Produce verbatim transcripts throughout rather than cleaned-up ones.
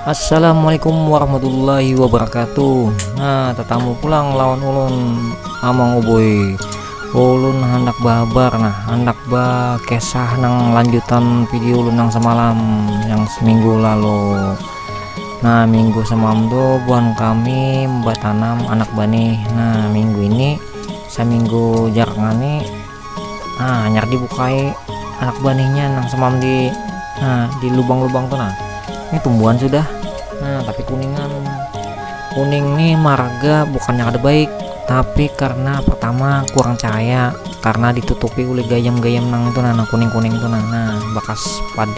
Assalamualaikum warahmatullahi wabarakatuh. Nah, tatamu pulang lawan ulun, Amang Uboy. Ulun handak bahabar, nah, handak bakisah nang lanjutan video ulun nang samalam, yang seminggu lalu. Nah, minggu semalam tu buhan kami batanam anak banih. Nah, minggu ini, saminggu jarak ngani, nah, hanyar dibukai anak banihnya nang semalam di, nah, di lubang-lubang tu, nah. Ini tumbuhan sudah. Nah, tapi kuningan. Kuning nih marga bukannya kada baik, tapi karena pertama kurang cahaya, karena ditutupi oleh gayam-gayam nang itu, nah, nang kuning-kuning tu, nah. Nah, bakas pad-,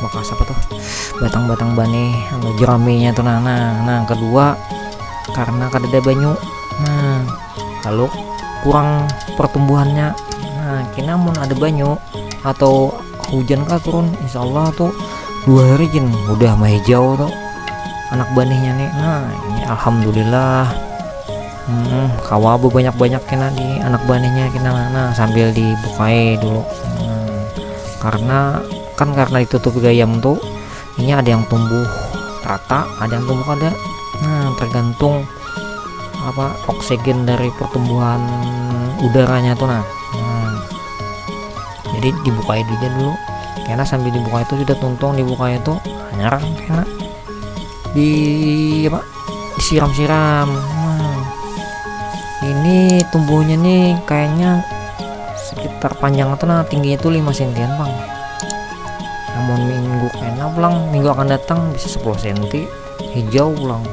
bakas apa tuh? Batang-batang banih, anu, jeraminya tu, nah. Nah, nah, kedua, karena kadada banyu. Nah, lalu kurang pertumbuhannya. Nah, kena mun ada banyu atau hujan kah turun, insya Allah tuh dua hari gin udah mahijau tuh anak banihnya nih. Nah, ini alhamdulillah. Hmm, kawa banyak-banyak kena di anak banihnya kena. Nah, sambil dibukai dulu. Hmm, karena, kan karena ditutup gayam tuh, ini ada yang tumbuh rata, ada yang tumbuh kada. Nah, tergantung apa, oksigen dari pertumbuhan udaranya tuh, nah. Nah, jadi dibukai juga dulu. Karena sambil dibuka itu sudah tuntung dibuka itu, hanyar kena di apa, disiram-siram. Nah, ini tumbuhnya nih kayaknya sekitar panjang tuh, nah, tingginya tuh lima sentian, Bang. Namun minggu kena pulang, minggu akan datang bisa sepuluh senti, hijau pulang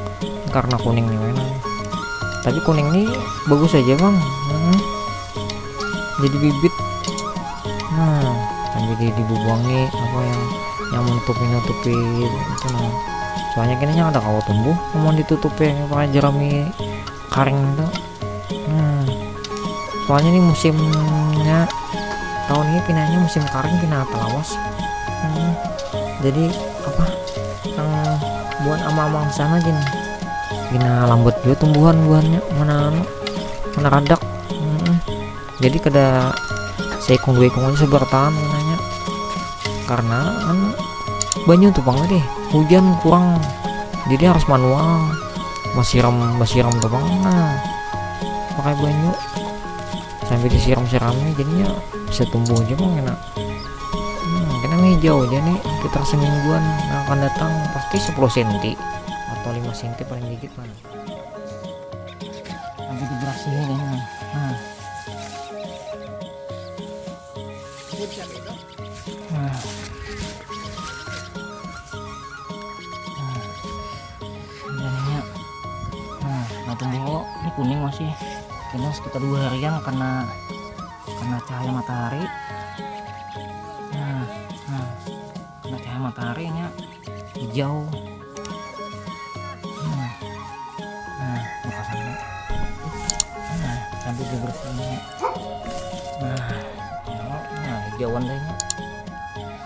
karena kuning nih, mainan. Tapi kuning nih bagus aja, Bang. Hmm. Jadi bibit. Nah, sambil di, dibubuangi apa yang, yang menutupi-nutupi itu, nah. Soalnya kini ada kawa tumbuh, mau ditutupi pakai jerami karing itu. Hmm. Soalnya ini musimnya tahun ini pinanya musim karing, pina talawas. Hmm. Jadi apa, yang buat amang-amang sana gini, pina lambat juga tumbuhan buahnya, mana anu, mana radak. Hmm. Jadi kada seikung dua ikung aja sabar tahan pinanya. Karena anu, banyu tuh pang deh, hujan kurang, jadi harus manual, masiram masiram tuh pang, nah, pakai banyu sambil disiram-sirami, jadinya bisa tumbuh aja pang kena. Hmm, kena hijau aja nih, sekitar semingguan yang akan datang pasti sepuluh senti atau lima senti paling dikit lah. Sampai diberasihin ini, nah. Nah. Nah. Nah. Jadinya, nah, nah, tumbuh, oh, ini kuning masih. Kena sekitar dua harian kena, kena cahaya matahari. Nah, nah, kena cahaya mataharinya hijau. Nah, nah, buka sana. Nah, sampai dibersihin. Nah, nah, nah, hijauan deh, nya.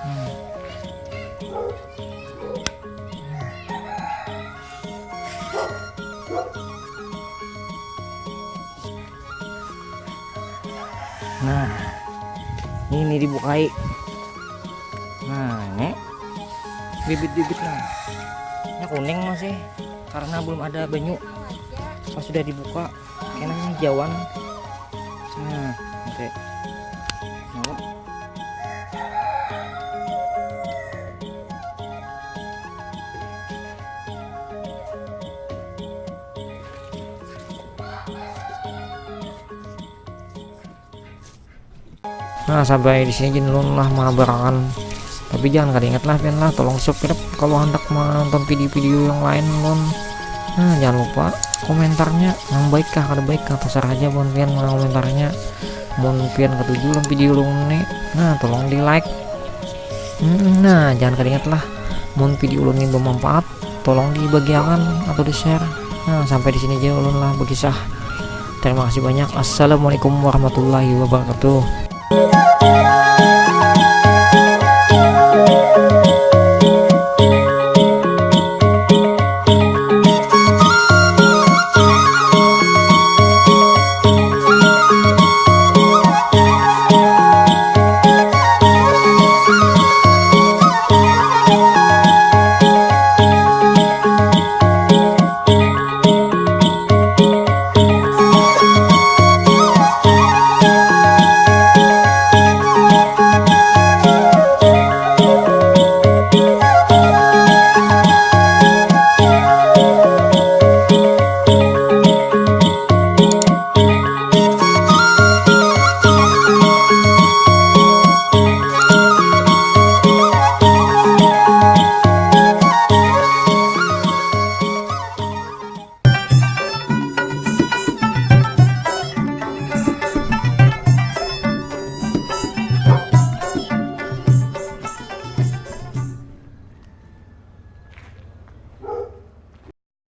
Hmm. Nah, ini dibukai. Nah, ini bibit-bibit, nah. Ini kuning masih karena belum ada banyu. Pas sudah dibuka, kayaknya hijauan. Nah, oke. Nah. Nah, sampai di sini gin ulun lah mahabarakan. Tapi jangan kada ingat lah pian lah, tolong subscribe kalau handak menonton video-video yang lain ulun. Nah, jangan lupa komentarnya, yang baik kah kada baik kah, terserah aja buhan pian mana komentarnya. Mun pian katuju lawan video ulun ni, nah, tolong di like. Hmm, nah, jangan kada ingat lah, mun video ulun ni bermanfaat, tolong dibagiakan atau di share. Nah, sampai di sini aja ulun lah berkisah. Terima kasih banyak. Assalamualaikum warahmatullahi wabarakatuh.